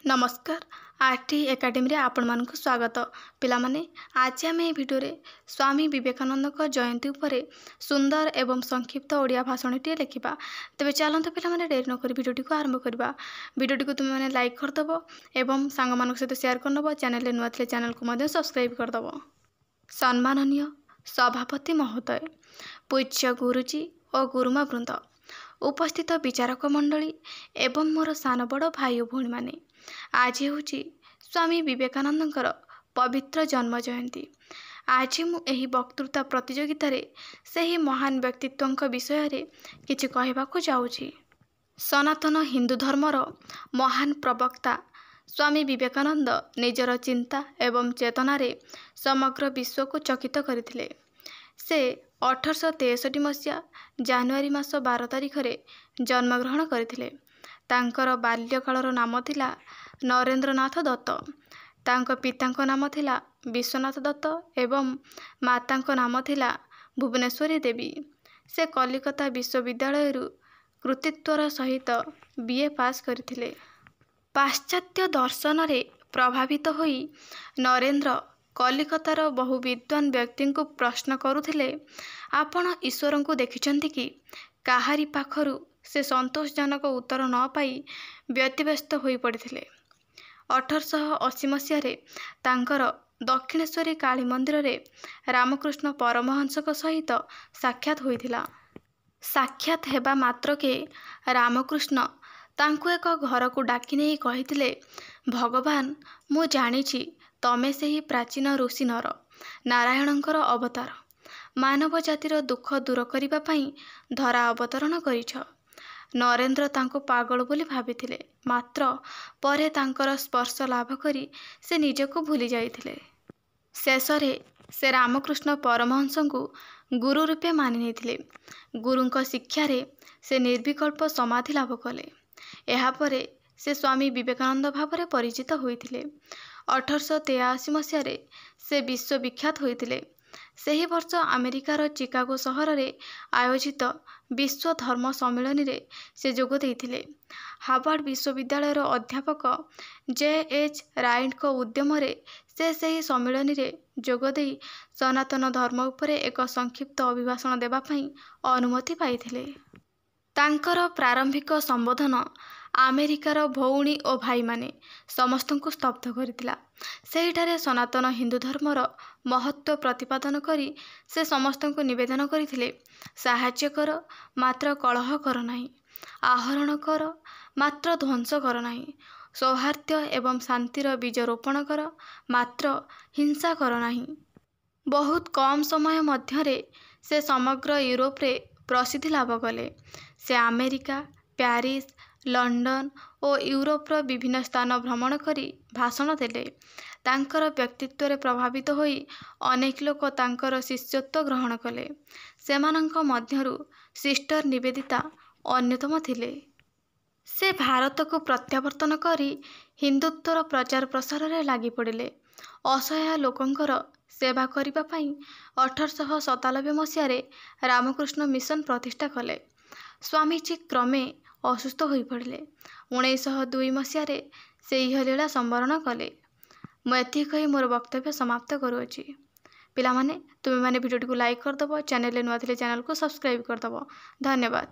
ନମସ୍କାର, ଆର୍ ଟି ଏକାଡେମୀରେ ଆପଣମାନଙ୍କୁ ସ୍ୱାଗତ। ପିଲାମାନେ, ଆଜି ଆମେ ଏହି ଭିଡ଼ିଓରେ ସ୍ୱାମୀ ବିବେକାନନ୍ଦଙ୍କ ଜୟନ୍ତୀ ଉପରେ ସୁନ୍ଦର ଏବଂ ସଂକ୍ଷିପ୍ତ ଓଡ଼ିଆ ଭାଷଣଟିଏ ଲେଖିବା। ତେବେ ଚାଲନ୍ତୁ ପିଲାମାନେ, ଡେରି ନକରି ଭିଡ଼ିଓଟିକୁ ଆରମ୍ଭ କରିବା। ଭିଡ଼ିଓଟିକୁ ତୁମେମାନେ ଲାଇକ୍ କରିଦେବ ଏବଂ ସାଙ୍ଗମାନଙ୍କ ସହିତ ସେୟାର କରିନେବ। ଚ୍ୟାନେଲରେ ନୂଆ ଥିଲେ ଚ୍ୟାନେଲକୁ ମଧ୍ୟ ସବସ୍କ୍ରାଇବ୍ କରିଦେବ। ସମ୍ମାନନୀୟ ସଭାପତି ମହୋଦୟ, ପୂଜ୍ୟ ଗୁରୁଜୀ ଓ ଗୁରୁମା ବୃନ୍ଦ, ଉପସ୍ଥିତ ବିଚାରକ ମଣ୍ଡଳୀ ଏବଂ ମୋର ସାନ ବଡ଼ ଭାଇ ଓ ଭଉଣୀମାନେ, ଆଜି ହେଉଛି ସ୍ୱାମୀ ବିବେକାନନ୍ଦଙ୍କର ପବିତ୍ର ଜନ୍ମ ଜୟନ୍ତୀ। ଆଜି ମୁଁ ଏହି ବକ୍ତୃତା ପ୍ରତିଯୋଗିତାରେ ସେହି ମହାନ ବ୍ୟକ୍ତିତ୍ୱଙ୍କ ବିଷୟରେ କିଛି କହିବାକୁ ଯାଉଛି। ସନାତନ ହିନ୍ଦୁ ଧର୍ମର ମହାନ ପ୍ରବକ୍ତା ସ୍ୱାମୀ ବିବେକାନନ୍ଦ ନିଜର ଚିନ୍ତା ଏବଂ ଚେତନାରେ ସମଗ୍ର ବିଶ୍ୱକୁ ଚକିତ କରିଥିଲେ। ସେ 1863 ମସିହା ଜାନୁଆରୀ ମାସ 12 ତାରିଖରେ ଜନ୍ମଗ୍ରହଣ କରିଥିଲେ। ତାଙ୍କର ବାଲ୍ୟକାଳର ନାମ ଥିଲା ନରେନ୍ଦ୍ରନାଥ ଦତ୍ତ। ତାଙ୍କ ପିତାଙ୍କ ନାମ ଥିଲା ବିଶ୍ୱନାଥ ଦତ୍ତ ଏବଂ ମାତାଙ୍କ ନାମ ଥିଲା ଭୁବନେଶ୍ୱରୀ ଦେବୀ। ସେ କଲିକତା ବିଶ୍ୱବିଦ୍ୟାଳୟରୁ କୃତିତ୍ୱର ସହିତ ବି. ଏ. ପାସ୍ କରିଥିଲେ। ପାଶ୍ଚାତ୍ୟ ଦର୍ଶନରେ ପ୍ରଭାବିତ ହୋଇ ନରେନ୍ଦ୍ର କଲିକତାର ବହୁ ବିଦ୍ୱାନ ବ୍ୟକ୍ତିଙ୍କୁ ପ୍ରଶ୍ନ କରୁଥିଲେ, "ଆପଣ ଈଶ୍ୱରଙ୍କୁ ଦେଖିଛନ୍ତି କି? " କାହାରି ପାଖରୁ ସେ ସନ୍ତୋଷଜନକ ଉତ୍ତର ନ ପାଇ ବ୍ୟତିବ୍ୟସ୍ତ ହୋଇପଡ଼ିଥିଲେ। 1880 ମସିହାରେ ତାଙ୍କର ଦକ୍ଷିଣେଶ୍ୱରୀ କାଳୀ ମନ୍ଦିରରେ ରାମକୃଷ୍ଣ ପରମହଂସଙ୍କ ସହିତ ସାକ୍ଷାତ ହୋଇଥିଲା। ସାକ୍ଷାତ ହେବା ମାତ୍ରକେ ରାମକୃଷ୍ଣ ତାଙ୍କୁ ଏକ ଘରକୁ ଡାକିନେଇ କହିଥିଲେ, "ଭଗବାନ, ମୁଁ ଜାଣିଛି ତମେ ସେହି ପ୍ରାଚୀନ ଋଷି ନର ନାରାୟଣଙ୍କର ଅବତାର। ମାନବ ଜାତିର ଦୁଃଖ ଦୂର କରିବା ପାଇଁ ଧରା ଅବତରଣ କରିଛ। " ନରେନ୍ଦ୍ର ତାଙ୍କୁ ପାଗଳ ବୋଲି ଭାବିଥିଲେ, ମାତ୍ର ପରେ ତାଙ୍କର ସ୍ପର୍ଶ ଲାଭ କରି ସେ ନିଜକୁ ଭୁଲି ଯାଇଥିଲେ। ଶେଷରେ ସେ ରାମକୃଷ୍ଣ ପରମହଂସଙ୍କୁ ଗୁରୁ ରୂପେ ମାନି ନେଇଥିଲେ। ଗୁରୁଙ୍କ ଶିକ୍ଷାରେ ସେ ନିର୍ବିକଳ୍ପ ସମାଧି ଲାଭ କଲେ। ଏହାପରେ ସେ ସ୍ୱାମୀ ବିବେକାନନ୍ଦ ଭାବରେ ପରିଚିତ ହୋଇଥିଲେ। 1883 ମସିହାରେ ସେ ବିଶ୍ୱବିଖ୍ୟାତ ହୋଇଥିଲେ। ସେହି ବର୍ଷ ଆମେରିକାର ଚିକାଗୋ ସହରରେ ଆୟୋଜିତ ବିଶ୍ୱ ଧର୍ମ ସମ୍ମିଳନୀରେ ସେ ଯୋଗ ଦେଇଥିଲେ। ହାର୍ଭାର୍ଡ଼ ବିଶ୍ୱବିଦ୍ୟାଳୟର ଅଧ୍ୟାପକ ଜେ. ଏଚ୍. ରାଇଟ୍ଙ୍କ ଉଦ୍ୟମରେ ସେ ସେହି ସମ୍ମିଳନୀରେ ଯୋଗଦେଇ ସନାତନ ଧର୍ମ ଉପରେ ଏକ ସଂକ୍ଷିପ୍ତ ଅଭିଭାଷଣ ଦେବା ପାଇଁ ଅନୁମତି ପାଇଥିଲେ। ତାଙ୍କର ପ୍ରାରମ୍ଭିକ ସମ୍ବୋଧନ "ଆମେରିକାର ଭଉଣୀ ଓ ଭାଇମାନେ" ସମସ୍ତଙ୍କୁ ସ୍ତବ୍ଧ କରିଥିଲା। ସେହିଠାରେ ସନାତନ ହିନ୍ଦୁ ଧର୍ମର ମହତ୍ତ୍ୱ ପ୍ରତିପାଦନ କରି ସେ ସମସ୍ତଙ୍କୁ ନିବେଦନ କରିଥିଲେ, ସାହାଯ୍ୟ କର, ମାତ୍ର କଳହ କର ନାହିଁ; ଆହରଣ କର, ମାତ୍ର ଧ୍ୱଂସ କର ନାହିଁ; ସୌହାର୍ଦ୍ଦ୍ୟ ଏବଂ ଶାନ୍ତିର ବୀଜ ରୋପଣ କର, ମାତ୍ର ହିଂସା କର ନାହିଁ। ବହୁତ କମ୍ ସମୟ ମଧ୍ୟରେ ସେ ସମଗ୍ର ୟୁରୋପରେ ପ୍ରସିଦ୍ଧି ଲାଭ କଲେ। ସେ ଆମେରିକା, ପ୍ୟାରିସ, ଲଣ୍ଡନ ଓ ୟୁରୋପର ବିଭିନ୍ନ ସ୍ଥାନ ଭ୍ରମଣ କରି ଭାଷଣ ଦେଲେ। ତାଙ୍କର ବ୍ୟକ୍ତିତ୍ୱରେ ପ୍ରଭାବିତ ହୋଇ ଅନେକ ଲୋକ ତାଙ୍କର ଶିଷ୍ୟତ୍ୱ ଗ୍ରହଣ କଲେ। ସେମାନଙ୍କ ମଧ୍ୟରୁ ସିଷ୍ଟର ନିବେଦିତା ଅନ୍ୟତମ ଥିଲେ। ସେ ଭାରତକୁ ପ୍ରତ୍ୟାବର୍ତ୍ତନ କରି ହିନ୍ଦୁତ୍ୱର ପ୍ରଚାର ପ୍ରସାରରେ ଲାଗିପଡ଼ିଲେ। ଅସହାୟ ଲୋକଙ୍କର ସେବା କରିବା ପାଇଁ 1897 ମସିହାରେ ରାମକୃଷ୍ଣ ମିଶନ ପ୍ରତିଷ୍ଠା କଲେ। ସ୍ୱାମୀଜୀ କ୍ରମେ ଅସୁସ୍ଥ ହୋଇପଡ଼ିଲେ। 1902 ମସିହାରେ ସେ ଇହଲୀଳା ସମ୍ବରଣ କଲେ। ମୁଁ ଏତିକି କହି ମୋର ବକ୍ତବ୍ୟ ସମାପ୍ତ କରୁଅଛି। ପିଲାମାନେ, ତୁମେମାନେ ଭିଡ଼ିଓଟିକୁ ଲାଇକ୍ କରିଦେବ। ଚ୍ୟାନେଲରେ ନୂଆ ଥିଲେ ଚ୍ୟାନେଲକୁ ସବସ୍କ୍ରାଇବ୍ କରିଦେବ। ଧନ୍ୟବାଦ।